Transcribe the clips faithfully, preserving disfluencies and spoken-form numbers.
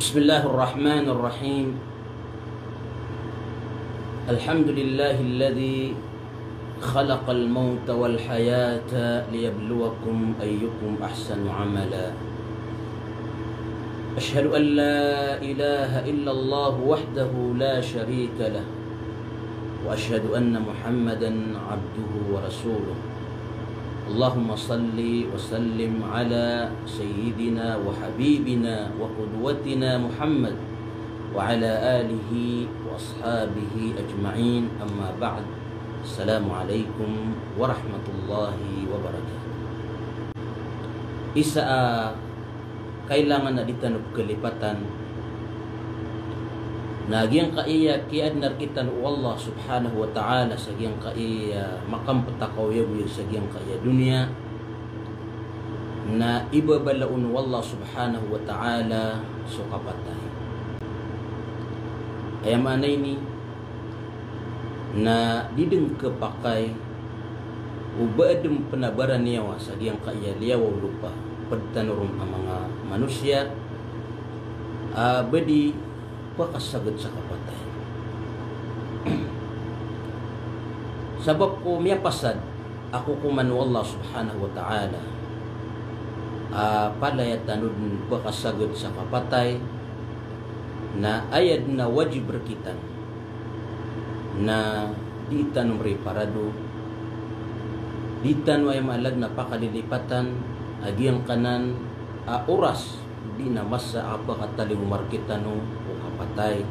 بسم الله الرحمن الرحيم. الحمد لله الذي خلق الموت والحياة ليبلوكم أيكم أحسن عملا. أشهد أن لا إله إلا الله وحده لا شريك له، وأشهد أن محمدا عبده ورسوله. اللهم صل وسلم على سيدنا وحبيبنا وقدوتنا محمد وعلى آله وأصحابه أجمعين. أما بعد. السلام عليكم ورحمة الله وبركاته. Isa a kailangan a di tano pkalipatan na giyangkaya kiyaadna rkitano o Allah Subhanahu wa Ta'ala sa giyangkaya makamptakaw a goyag sa giyangkaya doniya, na ibabalaon o Allah Subhanahu wa Ta'ala so kapatay. Aya maana ini na di dn khapakay o ba adn pn a baraniyawa sa giyangkaya liyawaw lopa, pd tano ron a manga manosiya a ba di pakasagad sa kapatay. Sabap ko miyapasad a kokoman o Allah Subhanahu wa Ta'ala a palaya tano dn pakasagad sa kapatay, na aya dn a wajib rkitano na di tano mriparado, di tano aya maana na pakalilipatan a giyangkanan a oras, di na masa a pakatalingoma rkitano o kapatay.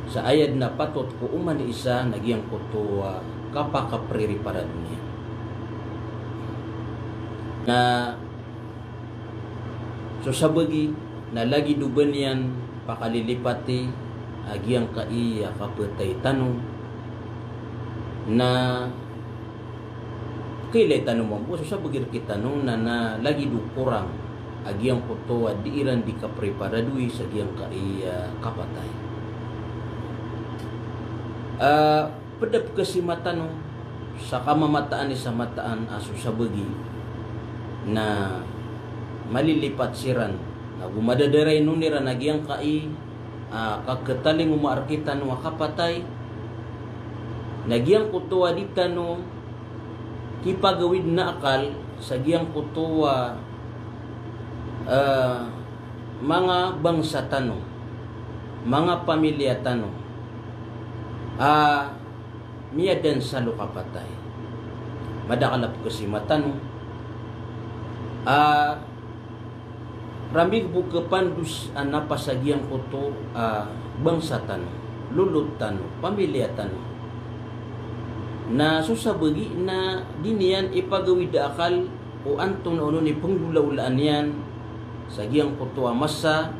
Sa aya dn a patot ko oman i isa na giyangkoto a kapakapririparado niyan. Na so sabagi na lagid o ba niyan pakalilipati a giyangkaya kapatay tano, na kailay tano mambo so sabagi rkitano na, na lagid o korang a giyangkoto a di iran di kapriparadowi sa giyangkaya kapatay. Ah, pd a pkhasima tano sa kamamataan i sa mataan a so sabagi na malilipat siran, na go madadarain on iran a giyangkai a kakhatalingoma rkitano a kapatay, na giyangkoto a di tano kipagawid na akal sa giyangkoto a, eh, manga bangsa tano, manga pamilya tano a miyadan sa lokapatay. Madakl a pkhasima tano a ramig bo khapandos a napas a giyangkoto a bangsa tano, lolot tano, pamilya tano. Na so sabagi na di niyan ipagawid a akal o antonaa onon i pnggolaolaan iyan sa giyangkoto a masa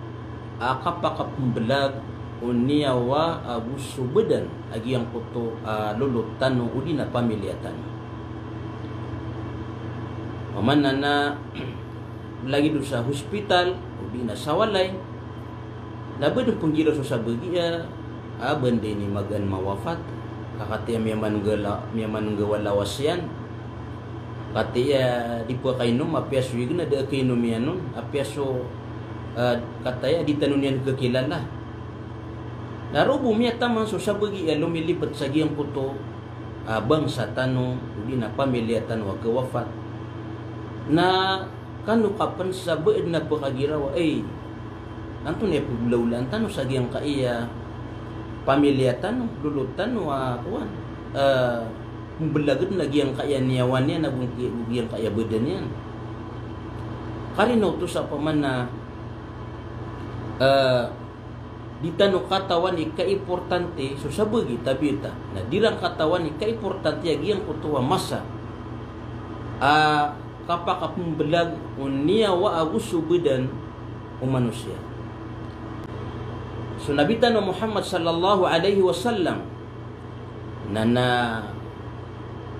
a kapakapmbalag o niyawa ago so badan a giyangkoto a lolot tano odi na pamilya tano. Opama na lagid o sa hospital odi na sa walay, na ba dn pnggiraw so sabagi a, a ba dn ini magaan mawafat, ka katii a miyamanggala, miyamanggawala wasiyan. Katii a di pkhainom, apiya so ig na da a khainom iyan on, apiya so, eh, katii a di tano niyan khakilala. Na roo bo miyataman so sabagi a lomilipat sa giyangkoto a bangsa tano odi na pamilya tano a khawafat. Na kano ka pn sa ba dn a pkhagiraw a, ay, antonaa i pnggolaolaan tano sa giyangkai a pamilya tano, lolot tano a kowan, eh, mbalag dn a giyangkai a niyawa niyan ago giyangkai a badan iyan. Karina oto sa opama na, eh, di tano katawan i kaimportante so sabagi, tabiya ta na di ran katawan i kaimportante a giyangkoto a masa a kapakapmbalag o niyawa ago so badan o manosiya. So Nabi tano Muhammad sallallahu alaihi wasallam na, na,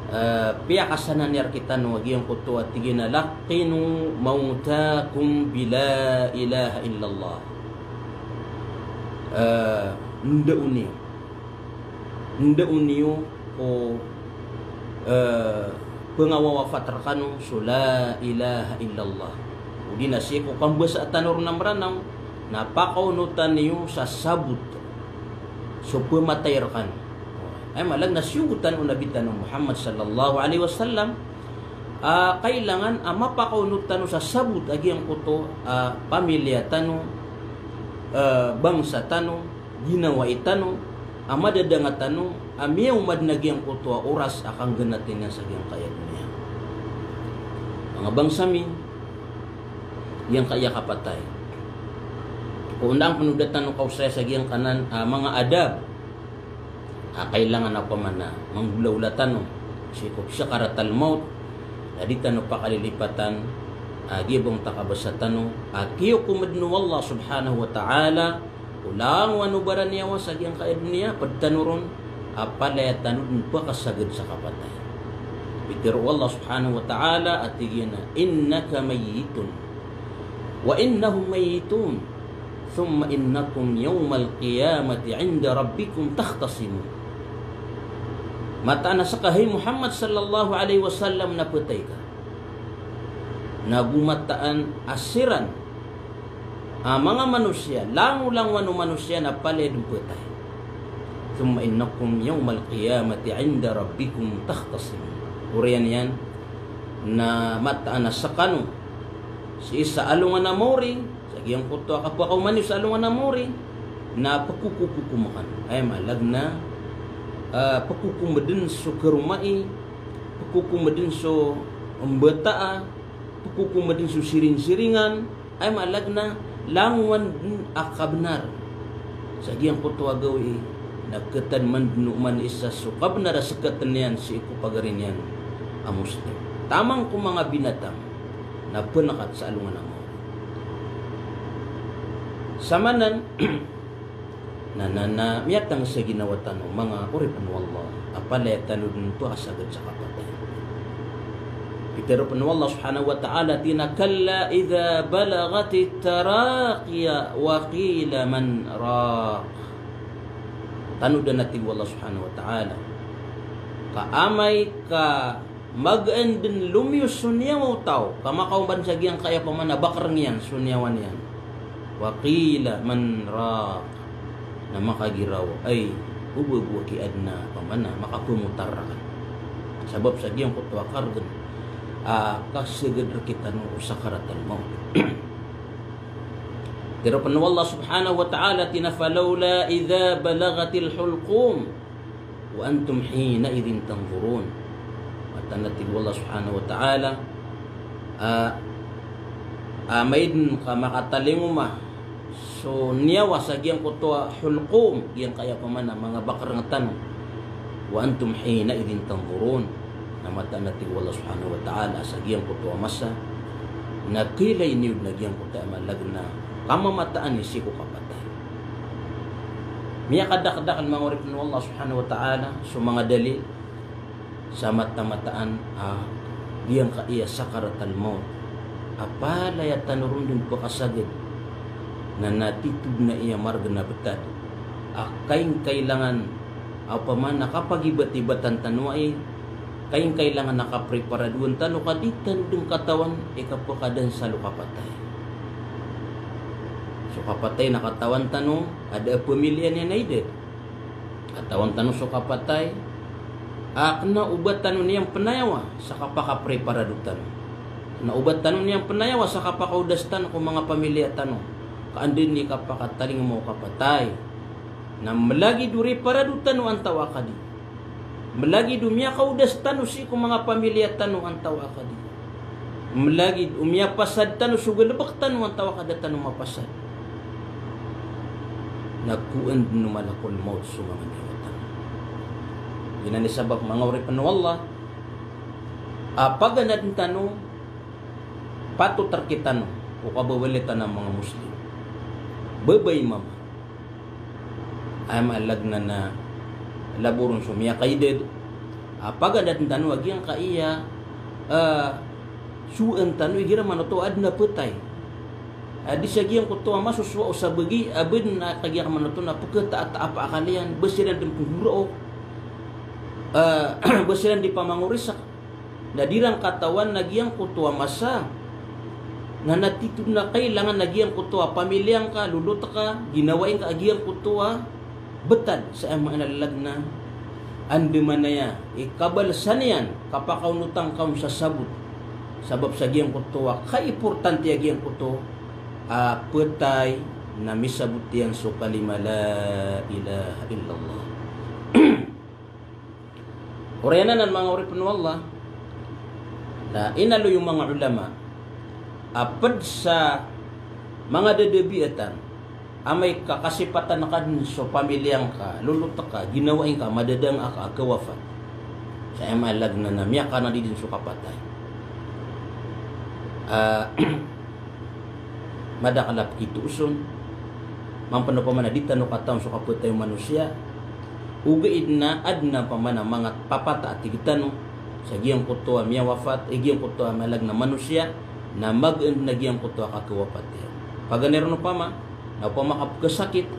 eh, piyakasanan iyan rkitano a giyangkoto a tig iyan a, "Laqqinu mawtakum bi la ilaha illallah." Eh, ndaoni, ndaoni o, eh, pngawawafat rkano so la ilaha illallah. Odi na sii ko kambasa tano ron a Mranaw, Na pakaonotan iyo sa sabot so pematay rekano. Aya maana na siyogotan o Nabi tano Muhammad sallallahu alaihi wasallam, a kailangan a mapakaonot tano sa sabot a giyangkoto a pamilya tano, a bangsa tano, ginawai tano, a madadanga tano, a miyaoma den a giyangkoto a oras a kanggenati niyan sa giyangkaya doniya. Manga bangsa mi, giyangkaya kapatay. Ko ondaang pen o da tano kaosaya sa giyangkanan a manga adab a kailangan a pamana manggolaola tano sii ko sakaratal maut, na di tano pakalilipatan a giyabang takabasa tano a kiyokom den o Allah subhanahu wa ta'ala o langowan o baraniyawa sa giyangkaya doniya, ped tano ron a palaya tano den pekasaged sa kapatay. Pitero o Allah subhanahu wa ta'ala a tig iyan a, "Innaka mayyitun, wa innahum mayyitun, thumma innakum yawmal qiyamati inda rabbikum takhtasimun." Mataan a seka, hay Muhammad sallallahu alaihi wasallam, na petay ka. Na go mataan a siran a manga manosiya, langolangowan o manosiya na palaya den petay. Thumma innakum yawmal qiyamati inda rabbikum takhtasimun. Oriyan iyan na mataan a sekano sii sa alongan a maori, sa giyangkoto a kapakaoma niyo sa alongan a maori, na pekokokokom kano. Aya maana na, a, pekokom den so karomai, pekokom den so mbataa, pekokom den so siringsiringan, aya maana na langowan den a kabenar. Sa giyangkoto a gawii na ketadman den o oman i isa so kabenar a seketen iyan sii ko pagari niyan a Muslim. Taman ko manga binatang na penekat sa alongan a maori. Samanan, na, na, na miyatang sa ginawa tano manga oripen o Allah a palaya tano den pekasaged sa kapatay. Pitero pen o Allah subhanahu wa ta'ala, tig iyan a, "Kalla idha balaghatit taraqiya wa qila man raq." Tanodan a tig o Allah subhanahu wa ta'ala, ka amay ka magaan den lomiyos so niyawa o taw, ka makaoban sa giyangkaya pamana bakereng iyan so niyawa niyan. Wa qila man raq. Na makagiraw a, ay, o ba bo a kiyaden a pamana makapemotar raken. Sabap sa giyangkoto a karegen a kaseged rektano o sakaratal maut. Tiro pen o Allah subhanahu wa ta'ala, tig iyan a, "Falawla idha balaghatil hulqum wa antum hina idhin tanzurun." Mataan a tig o Allah subhanahu wa ta'ala, a, a, amay den ka makatalingoma so niyawa sa giyangkoto a hulqum, giyangkaya pamana manga bakereng tano. Wa antum hina idhin tanzurun. Na mataan a tig o Allah subhanahu wa ta'ala sa giyangkoto a masa na kiilay niyo den a giyangkoto a mala den a kamamataan i sii ko kapatay. Miyakadakdakel manga oripen o Allah subhanahu wa ta'ala so manga dalil sa matamataan a giyangkaya sakaratal maut a palaya tano ron den pekasaged, na natitod na iya margen a betad a kaingkailangan a pamana kapagibatibatan tano ai, kaingkailangan a kapreparadoan tano ka di tano den katawan i kapekadansal o kapatay. So kapatay na katawan tano a da a pamiliya niyan a idad. Katawan tano so kapatay a kena o ba tano niyan penayawa sa kapakapreparado tano. Kena o ba tano niyan penayawa sa kapakaodas tano ko manga pamiliya tano. Ka anda den i kapakatalingoma o kapatay na melagid o riparado tano antawaa ka di. Melagid o miyakaodas tano sii ko manga pamiliya tano antawaa ka di. Melagid o miyapasad tano so galebek tano antawaa ka da tano mapasad. Na kowan den o malakol maut so manga niyawa tano. Giyanan i sabap manga oripen o Allah a paganad tano, patot rektano o kababaloy tano a manga Muslim, babay, mama. Aya maana na laboron so miyakaidad a paganad tano a giyangkaya, a, sowaan tano igira manoto a aden a petay. A di sa giyangkoto a masosowa o sabagi a ba den a kagiya ka manoto na peketaataa pa akal iyan, ba siran den penggoraok, a, ba siran di pamangorisek. Na di ran katawan na giyangkoto a masa Na na titho na kailangan a giyangkoto a pamiliya ngka, lolot ka, ginawai ngka a giyangkoto a betad, sa aya maana a lagid na andamanaya i kabalasan iyan, kapakaonotan ka on sa sabot. Sabap sa giyangkoto a kaimportante a giyangkoto a petay na misabot iyan so kalima la ilaha illallah. Oriyan anan, manga oripen o Allah, na inaloy o manga ulama a ped sa manga dadabiatan amay ka kasipatan ka den so pamiliya ngka, lolot ka, ginawai ngka, madadanga ka a kawafat. Sa aya maana a lagid na miyakarani den so kapatay. Ah, madakl a pekitoos on, mampen opama na di tano katawan so kapatay o manosiya, ogaid na aden a opama na manga papata a tig tano sa giyangkoto a miyawafat, eh, giyangkoto a aya maana a lagid na manosiya, na magaan den a giyangkoto a kakawafat iyan. Paganay ron opama, na opama ka pekesakit,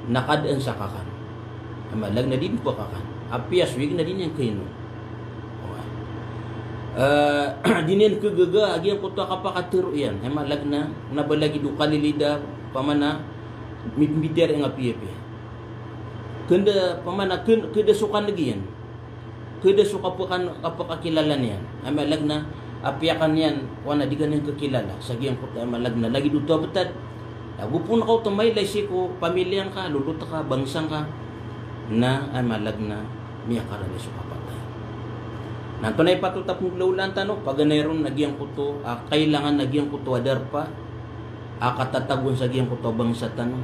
na kadaan sa kakan. Aya maana a lagid na di den pekakan. Apiya so ig na di niyan kainom. Eh, di niyan kegaga a giyangkoto a kapakatero iyan. Aya maana a lagid na, na ba lagid o kalilid a, opama na, mibitiar iyan a piyapiya. Kenda, opama na, ken-, keda so kaneg iyan. Keda so kapekan-, kapekakilala niyan. Aya maana a lagid na, apiya ka niyan, wana di ka niyan kekilala. Sa giyangkoto, aya maana a lagid na, lagid oto a betad. Ago pen ka oto mailay sii ko pamiliya ngka, lolot ka, bangsa ngka, na aya maana a lagid na miyakarani so kapatay. Na antonaa i patot a penggolawlaan tano, paganay ron a giyangkoto a kailangan a giyangkoto a darpa a katatagoan sa giyangkoto a bangsa tano,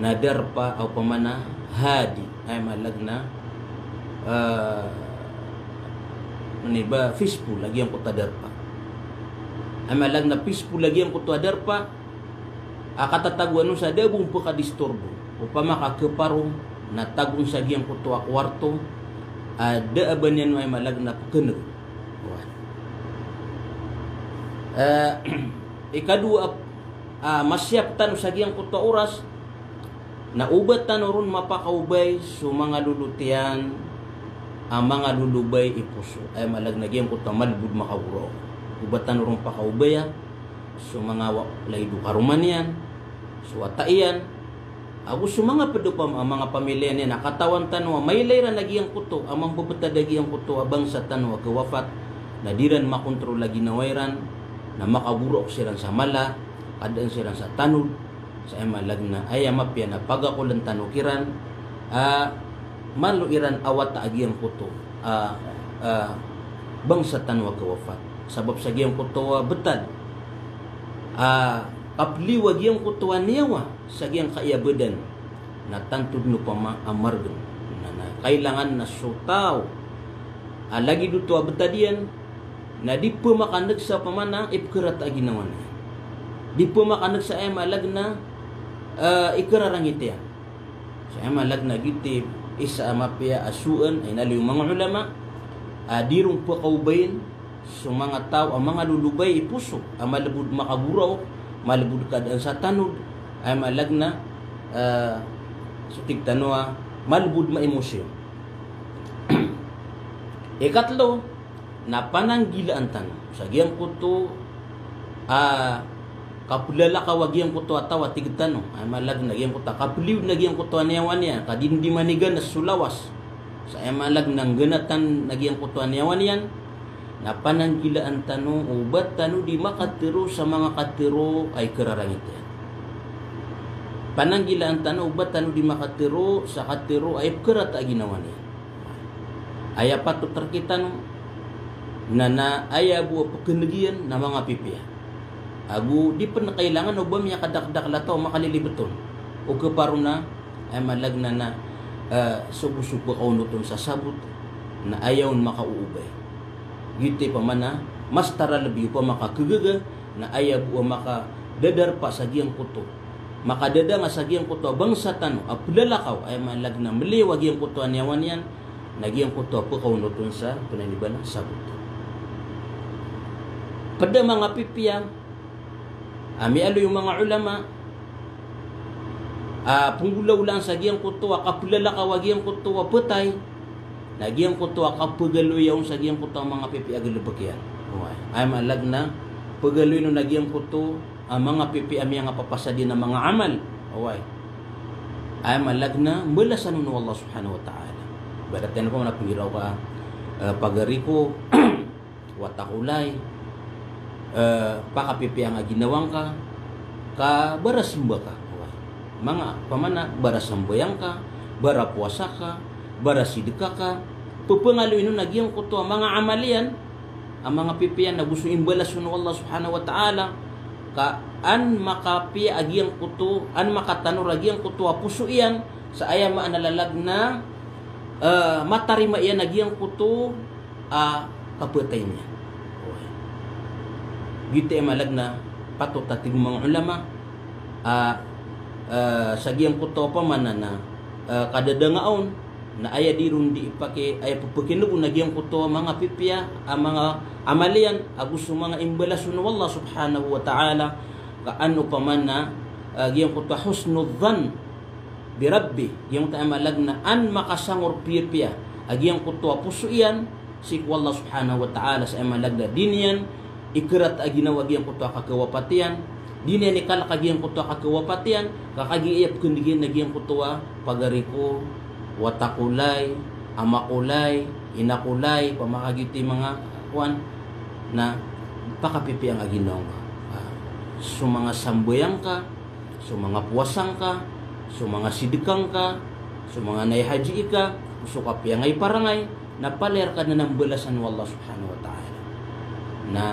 na darpa a opama na hadi, aya maana a lagid na, eh, ano ba, fishbowl a giyangkoto a darpa. Aya maana a lagid na fishbowl a giyangkoto a darpa, a katatagoan on sa da a bo pekadisturbo. Opama ka keparo, na tagoan sa giyangkoto a kuwarto a da a ba niyan, aya maana a lagid na, pekeneg. Oway. Eh, ikadowa a, ah, masiyap tano sa giyangkoto a oras, na o ba tano ron mapakaobay so manga lolot iyan a manga lolobay i poso. Aya maana a lagid na giyangkoto a malebod makagoraok. O ba tano ron pakaobaya so manga wa-, lagid o karoma niyan, so wata iyan, ago so manga ped o pam-, a manga pamiliya niyan a katawan tano a mailay iran a giyangkoto a mambebetad a giyangkoto a bangsa tano a kawafat, na di iran makontrol a ginawa iran, na makagoraok siran sa mala, kadaan siran sa tanod, sa aya maana a lagid na aya mapiya na pagakolen tano kiran, a, malo iran a wata a giyangkoto a, a, bangsa tano a kawafat. Sabap sa giyangkoto a betad a kapeliyo a giyangkoto a niyawa sa giyangkaya a badan, na tanto den opama a maregen. Na, na kailangan na so taw a lagid oto a betad iyan, na di pemakaneg sa opama na ipekerata a ginawa niyan. Di pemakaneg sa aya maana a lagid na, eh, ikerarangit iyan. Sa aya maana a lagid na giyoto i isa a mapiya a soan a inaloy o manga ulama a di ron pekaobayen so manga taw a manga lolobay i poso a malebod makagoraok, malebod kadaan sa tanod, aya maana a lagid na, eh, so tig tano a malebod maemosyon. Ikatlo, na pananggilaan tano sa giyangkoto a kapelalakaw a giyangkoto a taw a tig tano, aya maana a lagid na giyangkoto a kapeliyo na giyangkoto a niyawa niyan, ka di den di maniganas so lawas. Sa aya maana a lagid na nggenatan na giyangkoto a niyawa niyan, na pananggilaan tano o ba tano di makatero sa manga katero a ikerarangit iyan. Pananggilaan tano o ba tano di makatero sa katero a ipekerata a ginawa niyan. Aya patot a rekitano na, na aya bo a pekeneg iyan na manga pipiya. Ago di pen kailangan o ba miyakadakdakl a taw a makalilibet on. O keparo na, aya maana a lagid na, na, eh, sobo-sobo ka onot on sa sabot, na aya on makaoobay. Giyoto i opama na mas taralbi opama ka kegaga, na aya bo a makadadarpa sa giyangkoto, makadadanga sa giyangkoto a bangsa tano a pelalakaw, aya maana a lagid na meliyo a giyangkoto a niyawa niyan, na giyangkoto a pekaonot on sa, penanibalan, sabot. Ped a manga pipiya a miyaaloy o manga ulama a penggolawlaan sa giyangkoto a kapelalakaw a giyangkoto a petay, na giyangkoto a kapegaloya on sa giyangkoto a manga pipiya a galebek iyan. Oway. Aya maana a lagid na Pagaloyin on a giyangkoto a manga pipiya a miyangapapasad iyan a manga amal. Oway. Aya maana na mbalasan on o Allah subhanahu wa ta'ala. Ibarat iyan opama na pnggiraw ka, eh, pagari ko, wata ko lay, eh, pakapipiya nga ginawa ngka, ka barasimba ka. Oway. Manga, opama na barasambayang ka, barapowasa ka, barasidka ka, pphangaloyin on a giyangkoto a manga amal iyan, a manga pipiya na go so imbalas on o Allah subhanahu wa ta'ala, ka an makapiya a giyangkoto, an makatanor a giyangkoto a poso iyan, sa aya maana lalag na, eh, matarima iyan a giyangkoto a kapatay niyan. Oway. Giyoto i maana lalag na patot a tig o manga ulama, a, eh, sa giyangkoto opama na, eh, kadadanga on, na aya di ron di ipaki, aya pphakindg on a giyangkoto a manga pipiya a manga amal iyan, ago so manga imbalas on o Allah subhanahu wa ta'ala, ka an opama na, eh, giyangkoto a husnul dhann bi Rabbih, giyangkoto aya maana lalag na an makasangor piyapiya a giyangkoto a poso iyan sii ko Allah subhanahu wa ta'ala, sa aya maana lalag na di niyan ikrata a ginawa a giyangkoto a kakawapat iyan, di niyan ikalk a giyangkoto a kakawapat iyan, ka kagiya pkindg iyan a giyangkoto a pagari ko, wata ko lay, ama ko lay, ina ko lay, opama ka giyoto i manga kowan, na pakapipiya nga ginawa ngka. Ah, so manga sambayang ka, so manga powasa ngka, so manga sidka ngka, so manga naihaji ka, so kapiya nga iparangay, na palaya rka dn a mbalasan o Allah subhanahu wa ta'ala. Na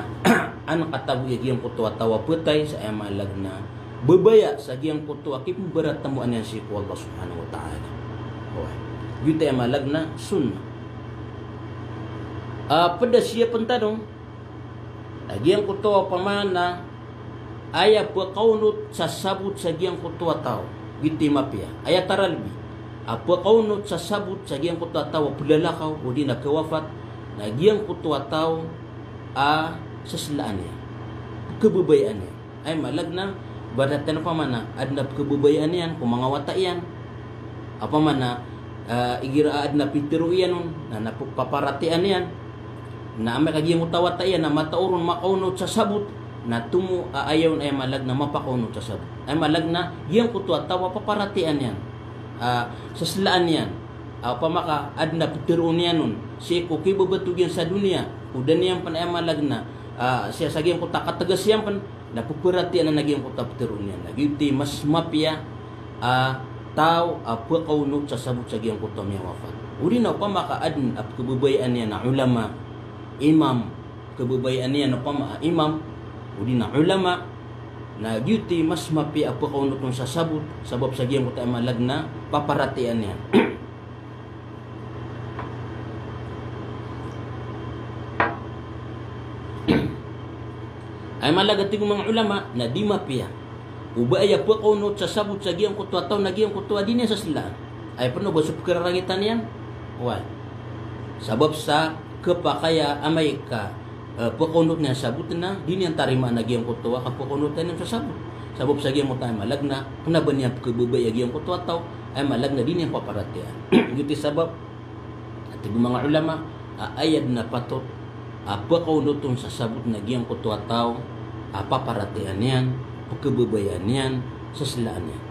an katago a giyangkoto a taw a phatay sa aya maana lalag na babaya sa giyangkoto a kipmbaratamoan iyan sii ko Allah subhanahu wa ta'ala. Oway. Giyoto aya maana lalag na sunnah. Ah, pd a siyapn tano a giyangkoto opama na aya pkaonot sa sabot sa giyangkoto a taw, giyoto i mapiya. Aya taralbi a pkaonot sa sabot sa giyangkoto a taw a plalakaw odi na kawafat, na giyangkoto a taw a saslaan iyan, pkhababayaan iyan. Aya maana lalag na, ibarat iyan opama na adn a pkhababayaan iyan ko manga wata iyan. Opama na, eh, igira a adn a pitharo iyan on, na, na p-, paparatiyayaan iyan. Na amay ka giyangkoto a wata iyan na matao ron makaonot sa sabot, na tomo a aya on aya maana lalag na mapakaonot sa sabot. Aya maana lalag na giyangkoto a taw a paparatiyayaan iyan, ah, saslaan iyan. Ah, opama ka adn a pitharo niyan on sii ko kibabatog iyan sa doniya, o da niyan pn aya maana lalag na, ah, sii sa giyangkoto a katgas iyan pn, na pparatiyayaan a giyangkoto a pitharo niyan. Na giyoto i mas mapiya a taw a pkaonot sa sabot sa giyangkoto a miyawafat. Odi na opama ka adn a pkhababayaan iyan a ulama, imam, pkhababayaan iyan opama a imam, odi na ulama, na giyoto i mas mapiya a pkaonot on sa sabot, sabap sa giyangkoto aya maana lalag na paparatiyayaan iyan. Aya maana lalag a tig o manga ulama na di mapiya o ba aya pkaonot sa sabot sa giyangkoto a taw na giyangkoto a di niyan saslaan. Aya pn o ba so pkhararangitan iyan. Oway. Sabap sa khapakay a amay ka, eh, pkaonot niyan sabot na di niyan tarimaan a giyangkoto a kapkaonotan iyan sa sabot. Sabap sa giyangkoto aya maana lalag na kna ba niyan pkhababaya giyangkoto a taw, aya maana lalag na di niyan paparatiyayaan. Giyoto i sabap a tig o manga ulama a aya dn a patot a pkaonot on sa sabot na giyangkoto a taw a paparatiyayaan iyan, pkhababayaan iyan, saslaan iyan.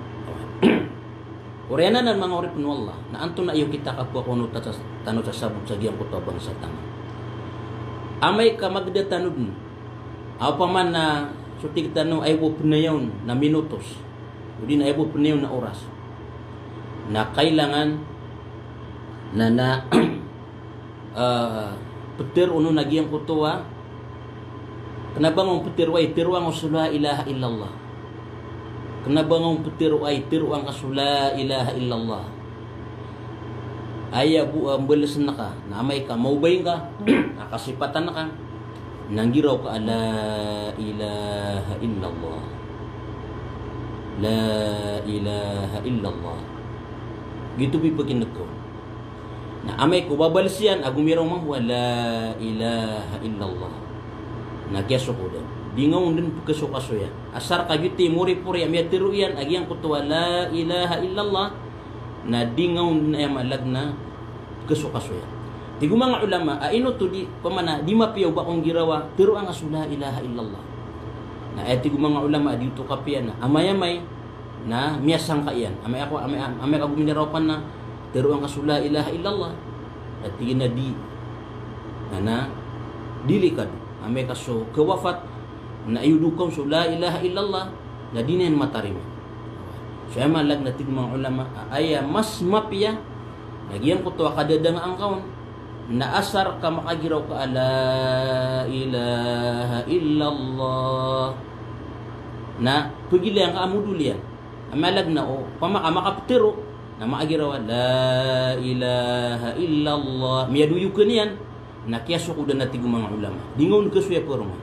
Oriyan anan manga oripn o Allah, na antonaa i okit a kapkaonot tano sa sabot sa giyangkoto a bangsa tano? Amay ka magda tano dn a opama na so tig tano a aya bo pn aya on na minutos, odi na aya bo pn aya on na oras, na kailangan na, na, eh, ptharoon on a giyangkoto a, kna ba ngka on ptharoa i tharoa ngka so la ilaha illallah. Kna ba ngka on ptharoa i tharoa ngka so la ilaha illallah. Aya bo a mbalsn ka, na amay ka maobay ngka a kasipatan ka, na nggiraw ka a la ilaha illallah. La ilaha illallah. Giyoto bo i pakin'g ka on. Na amay ko babals iyan a gomiraw mambo a la ilaha illallah, na kiyasokodan. Di ngka on dn pkhasokasoya. Asar ka giyoto i moripori a miyatharo iyan a giyangkoto a la ilaha illallah, na di ngka on dn aya maana lalag na pkhasokasoya. Tig o manga ulama a ino oto di, opama na di mapiya o ba ko nggirawa tharoa ngka so la ilaha illallah. Na aya tig o manga ulama a di oto kapiya na amay-amay na miyasangka iyan. Amay ako, amay, amay ka gominiraw ka na teroan ka so la ilaha illallah. Na tig iyan a di. Na, na delikado. Amay ka so kawafat na iyodo ka on so la ilaha illallah, na di niyan matarima. So aya maana na tig o manga ulama a aya mas mapiya na giyangkoto a kadadangaan ka on na asar ka makagiraw ka a la ilaha illallah. Na pegilayan ka a modol iyan. Aya maana na o, opama ka makapetero, na makagiraw a la ilaha illallah. Miyadoyoken iyan, na kiyasokodan a tig o manga ulama. Di nga on kesoy a peroman.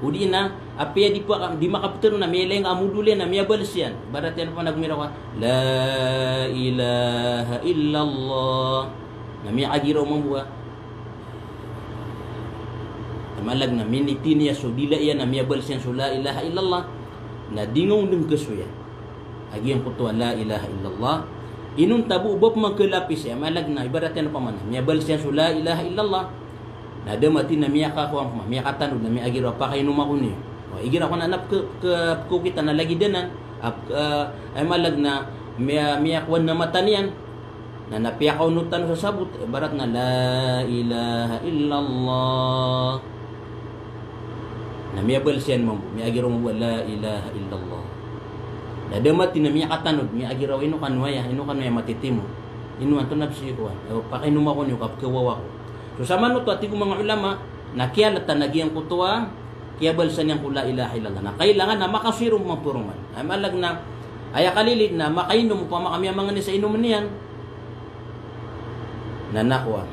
O di na, apiya di pa, di makapetero na miyailay nga a modol iyan, na miyabales iyan. Ibarat iyan opama na gomiraw ka, la ilaha illallah. Na miyakagiraw mambo a. Aya maana na minitiniya so dila iyan, na miyabales iyan so la ilaha illallah. Na di nga on den kesoy a giyangkoto a la ilaha illallah. Inonta bo o ba peman kelapis iyan, aya maana na ibarat iyan opama na miyabales iyan so la ilaha illallah. Na da mati na miyakakowa, miyakatanod, na miyakagiraw a pakainom ako niyo. O, igira ako na, na peke-, ke-, pekokita na lagid anan. Ap-, eh, aya maana na miya-, miyakowa na mata niyan. Na, na piyakaonot tano sa sabot, ibarat na la ilaha illallah. Na miyabales iyan mambo, miyakagiraw mambo a la ilaha illallah. Na da mati na miyakatanod, miyakagiraw, ino kano aya, ino kano aya matitimo. Ino antonaa bes i kowan. O, pakainom ako niyo ka pekewawa ako. So samanoto a tig o manga ulama, na kiyalatan a giyangkoto a kiyabalesan iyan ko la ilaha illallah. Na kailangan na makasoy ron mambo peroman. Aya maana na, aya kalilid na makainom opama ka miyamangni sa inomen iyan. Na, na kowan,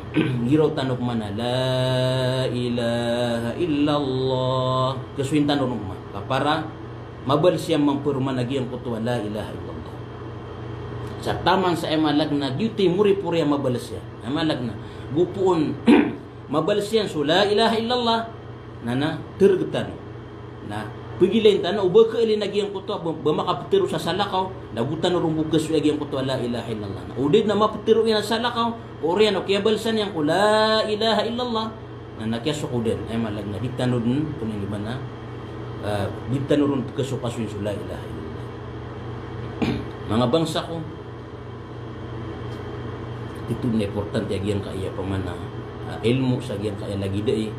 giraw tano opama na la ilaha illallah. Kesoyin tano ron opama ka para mabales iyan mambo peroman a giyangkoto a la ilaha illallah. Sa taman sa aya maana na giyoto i moripori a mabales iyan. Aya maana na, go poon mabales iyan so la ilaha illallah, na, na tereg tano. Na pegilayin tano o ba keelin a giyangkoto a ba, ba makapetero sa salakaw, na go tano ron bo kesoy a giyangkoto a la ilaha illallah. Na o da den a mapetero iyan a salakaw, oriyan o kiyabalesan iyan ko la ilaha illallah, na, na kiyasokodan. Aya maana na di tano den, tonaa ini ba na, eh, di tano ron kesokasoyin so la ilaha illallah. Manga bangsa ko, Titho na importante a giyangkaya opama na, ah, ilmo sa giyangkaya lagid ai,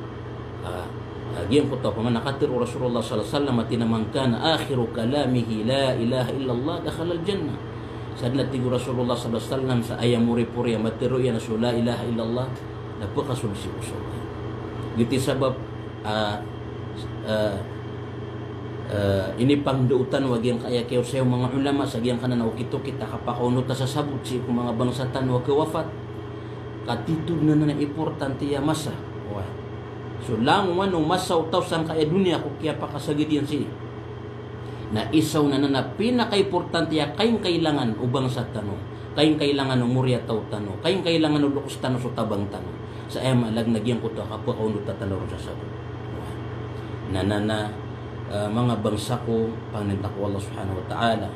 ah, ah, giyangkoto opama na katero o Rasulullah sallallahu alaihi wasallam a tig iyan a, "Man kana akhiru kalamihi la ilaha illallah, dakhalal jannah." Sa den a tig o Rasulullah sallallahu alaihi wasallam sa aya moripori a matero iyan a so la ilaha illallah, na pekasold sii ko sorga. Giyoto i sabap, ah, ah, ah, inipangndao tano a giyangkaya kiyaosay o manga ulama sa giyangkanan a okit-okit a kapakaonota sa sabot sii ko manga bangsa tano a kawafat. Ka titho den anan a importante a masa. Oway. So langowan o masa o taw sangkaya doniya ko kiyapakasagad iyan sii. Na isa on anan a pinakaimportante a kaingkailangan o bangsa tano, kaingkailangan o moriyataw tano, kaingkailangan o lokes tano so tabang tano. Sa aya maana na giyangkoto a kapakaonota tano ron sa sabot. Na, na, na, ah, manga bangsa ko, pangnin ta ko Allah Subhanahu wa Ta'ala,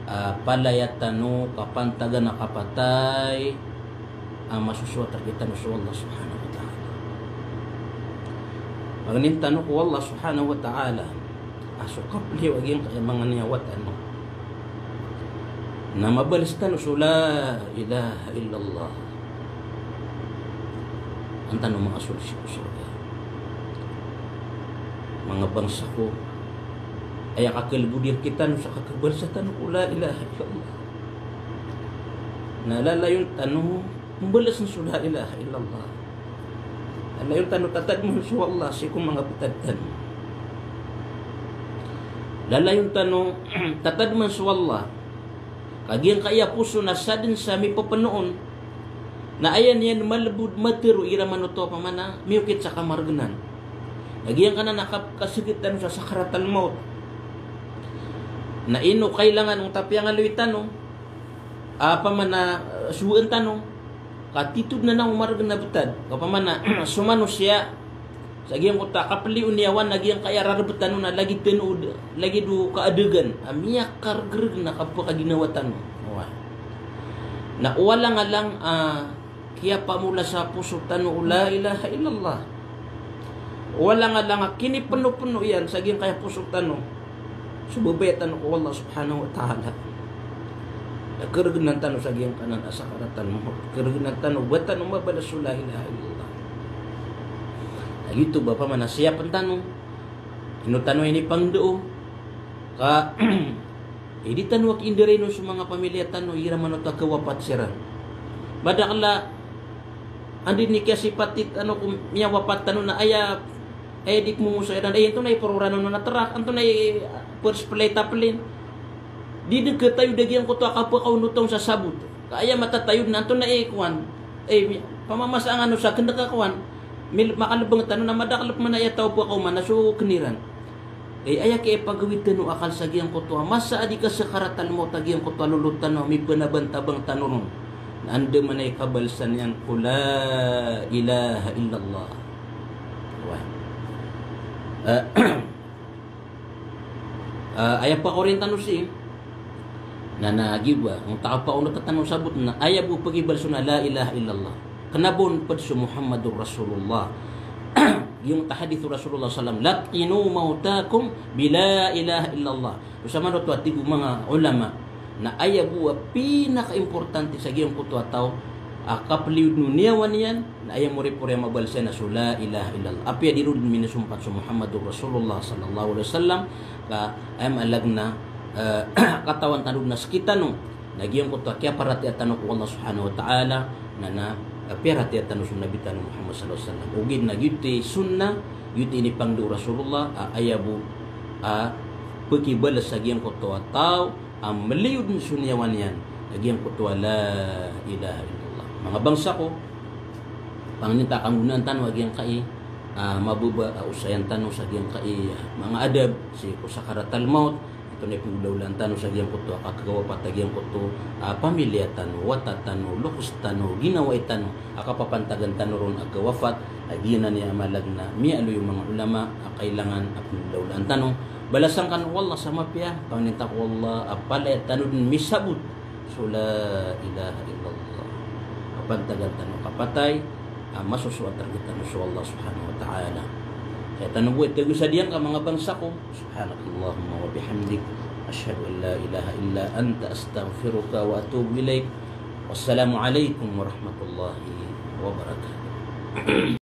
ah, palaya tano kapantagan a kapatay a masosowat a kitano so Allah Subhanahu wa Ta'ala. Pangnin tano ko Allah Subhanahu wa Ta'ala a so kapliyo a giyangkaya manga niyawa tano na mabales tano so la ilaha illallah. An tano makasold sii ko sorga. Manga bangsa ko, aya kakalbod iyan kitano sa kakabalesan tano ko la ilaha illallah. Na lalayon tano mbalasen so la ilaha illallah. Lalayon tano tatadmen so Allah sii ko manga betad tano. Lalayon tano tatadmen so Allah. Ka giyangkaya poso na saden sa mipepeno on, na aya niyan malebod matero igira manoto opama na miyokit sa kamaregenan. Na giyangkanan a kap-, kaseged tano sa sakaratal maut. Na ino kailangan o tapiyangaloy tano, opama na, eh, sowaan tano, ka titho den anan o maregen a betad. Opama na so manosiya, sa giyangkoto a kapliyo o niyawa na giyangkaya rareb tano na lagid tano o d-, lagid o kaadegan a miyakaregereg na kapakaginawa tano. Oway. Na o alang-alang a kiyapamola sa poso tano o la ilaha illallah. Walangala nga kinipnopno iyan sa giyangkaya poso tano so babaya tano ko Allah subhanahu wa ta'ala. Keregen tano sa giyangkanan a sakaratal mawt. Keregen tano ba tano mabalas so la ilaha illallah. Na giyoto ba pman a siyapen tano, ino tano inipangndao ka di tano a kiindarainon so manga pamilya tano igira man oto a kawapat siran. Madakl a anda i kiyasipat tano ko miyawapat tano na aya, aya di pmomosa iran, aya antonaa i program on na trak, antonaa i, ah, first flight a plane. Di dn katayod a giyangkoto a kapakaonot on sa sabot. Ka aya matatayod na antonaa i kowan. Eh, mi-, pamamasangan o sa kndk a kowan. Mil-, makalbng tano na madakl pman aya taw pakaoma na so kn iran. Eh, aya kiyapagawid tano akal sa giyangkoto a masa a di kasakaratal mawt a giyangkoto a lolot tano, mipnabantabang tano ron. Na andamanaya i kabalsan iyan ko la ilaha illallah. Wah. Eh, eh, aya pakaoriyan tano sii, na, na giyoto ba, ong ta kapaonot tano sabot na, aya bo pagibal so na la ilaha illallah. Kna bo on pd so Muhammadur Rasulullah. Giyangkoto a hadith o Rasulullah sallam, "Laqqinu mawtakum bi la ilaha illallah." Oto man oto a tig o manga ulama, na aya bo a pinakaimportante sa giyangkoto a taw a kapliyod o niyawa niyan, na aya moripori a mabalsan iyan na so la ilaha illallah. Apiya di ron minisompat so Muhammadur Rasulullah sallallahu alaihi wasallam, ka aya maana na, eh, katawan tano na sktano na giyangkoto a kiyaparatiyaya tano ko Allah subhanahu wa ta'ala, na, na, eh, piyaratiyaya tano so Nabi tano Muhammad sallallahu alaihi wasallam. Ogaid na giyoto i sunnah, giyoto i inipangndao o Rasulullah, a, aya bo a, ah, pkibalas sa giyangkoto a taw a mliyod so niyawa niyan a giyangkoto a la ilaha illallah. Manga bangsa ko, pangnin ta a kanggonaan tano a giyangkai a, ah, mababa a osayan tano sa giyangkai a, ah, manga adab sii ko sakaratal mawt. Antonaa i pnggolawlaan tano sa giyangkoto a, ah, kakawapat a giyangkoto a, ah, pamilya tano, wata tano, lokes tano, ginawai tano a kapapantagan tano ron a kawafat, a giyanan i maana na miyaaloy o manga ulama a kailangan a pnggolawlaan tano. Balasan kano o Allah sa mapiya, pangnin ta ko Allah a palaya tano dn misabot so la ilaha illallah. Kapantagan tano kapatay a masosoat rktano so Allah subhanahu wa ta'ala. Kaya tano bo i tagos a diyangka, manga bangsa ko. Subhanakallahumma wa bihamdik. Ashhadu an la ilaha illa anta, astaghfiruka wa atubu ilaik. Wassalamu alaikum warahmatullahi wabarakatuh.